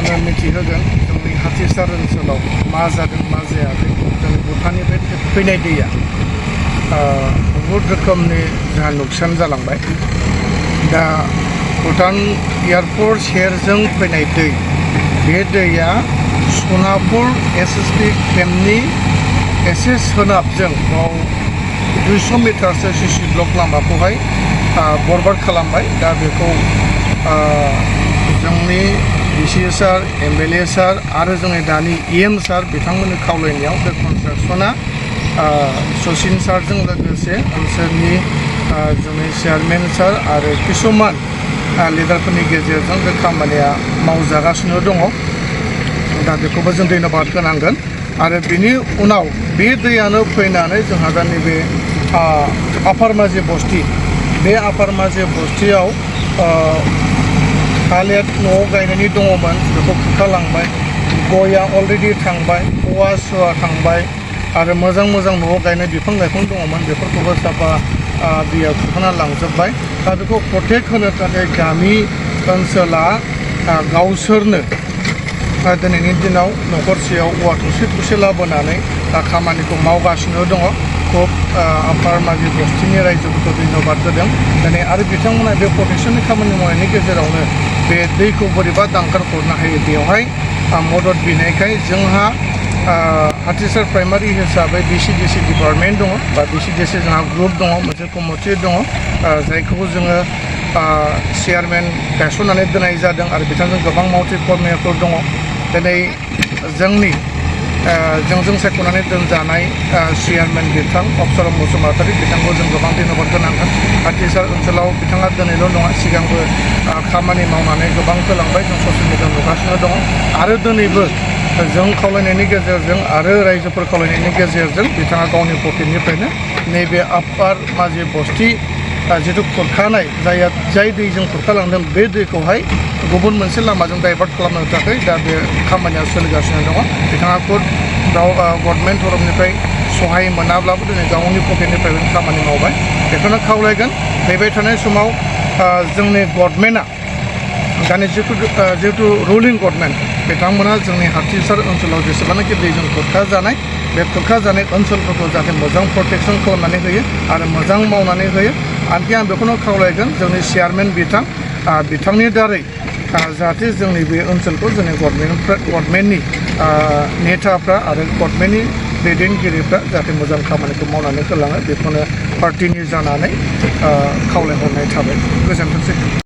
गिबियावनो मिथिहोगोन जोंनि हाथिसार ओनसोलाव मा जादों मा जायाखै जोंनि भुटाननिफ्राय फैनाय दैया बहुद रोखोमनि जोंहा नुकसान जालांबाय। दा भुटान एयारपर्ट सेरजों फैनाय दै, बे दैया सनापुर एसएसबि केम्पनि एसे सोनाबजों 200 मिटारसो सिसि ब्लक लामाखौहाय बरबाद खालामबाय। दा बेखौ जोंनि डिसि सार, एमएलए सार आरो जोंनि दानि इएम सार बिथांमोननि खावलायनायाव बे कन्स्ट्राक्सना सचिन सारजों लोगोसे ओनसोलनि जोंनि चेयारमेन सार आरो किसुमान लिडारफोरनि गेजेरजों बे खामानिया मावजागासिनो दङ। दा बेखौबो जों धन्यबाद होनांगोन। आरो बिनि उनाव बे दैयानो फैनानै जोंहा दा नैबे आपार माझि बस्ति, बे आपार माझि बस्तियाव थालिर न'आव गायनायनि दङमोन, बेखौ खुरखालांबाय। गया अलरेडि थांबाय, औवा सुवा थांबाय आरो मोजां मोजां न'आव गायनाय बिफां लाइफां दङमोन, बेफोरखौबो साफा दैया खुरखाना लांजोब्बाय। दा बेखौ प्रटेक्ट होनो थाखाय गामि ओनसोला गावसोरनो दिनैनि दिनाव न'खरसेयाव औवा थसे लाबोनानै खामानिखौ मावगासिनो दङ। खुब आपार माझि बस्तिनि रायजोफोरखौ धन्यबाद होदों। दिनै आरो बिथांमोना बे प्रटेक्शननि खामानि मावनायनि गेजेरावनो बे दैखौ बोरैबा दांगार हरनो हायो बेवहाय मदद बिनायखाय जोंहा हाथिसार प्राइमारि हिसाबै डिसि डिपार्टमेन्ट दङ बा डिसि जोंहा ग्रुप दङ, मोनसे कमिटि दङ जायखौ जोङो चेयारमेन गायसननानै दोननाय जादों आरो बिथांजों गोबां मावथि कर्मिफोर दङ। दिनै जोंनि जोंजों सायख'नानै दोनजानाय चेयारमेन बिथां अक्सरम बसुमतारी बिथांखौ जों गोबां धन्यबाद होनांगोन। हाथिसार ओनसोलाव बिथाङा दिनैल' नङा, सिगांबो खामानि मावनानै गोबां होलांबाय, जों ससियेल मिडियायाव नुगासिनो दङ। आरो दिनैबो जों खावलायनायनि गेजेरजों आरो रायजोफोर खावलायनायनि गेजेरजों बिथाङा गावनि पकेटनिफ्रायनो नैबे आपार माझि बस्ति जिथु खुरखानाय जाय दैजों खुरखालांदों बे दैखौहाय गुबुन मोनसे लामाजों डाइभार्ट खालामनो थाखाय दा बे खामानिया सोलिगासिनो दङ। बिथाङा खुद गभर्नमेन्ट तरफनिफ्राय सहाय मोनाब्लाबो दिनै गावनि पकेटनिफ्राय खामानि मावबाय। बेखौनो खावलायगोन फैबाय थानाय समाव जोंनि गभर्नमेन्टआ दानि जिहेतु रुलिं गभर्नमेन्ट बिथांमोना जोंनि हाथिसार ओनसोलाव जेसेबांनाखि दैजों खुरखाजानाय बे खुरखाजानाय ओनसोलफोरखौ जाहाथे मोजां प्रटेक्शन खालामनानै होयो आरो मोजां मावनानै होयो। आनखि आं बेखौनो खावलायगोन जोंनि चेयारमेन बिथांनि दारै जाहाथे जोंनि बे ओनसोलखौ जोंनि गभर्नमेन्टनि नेताफ्रा आरो गभर्नमेन्टनि दैदेनगिरिफ्रा जाहाथे मोजां खामानिखौ मावनानै होलाङो, बेखौनो पार्टिनि जानानै खावलायहरनाय थाबाय। गोजोनथोंसै।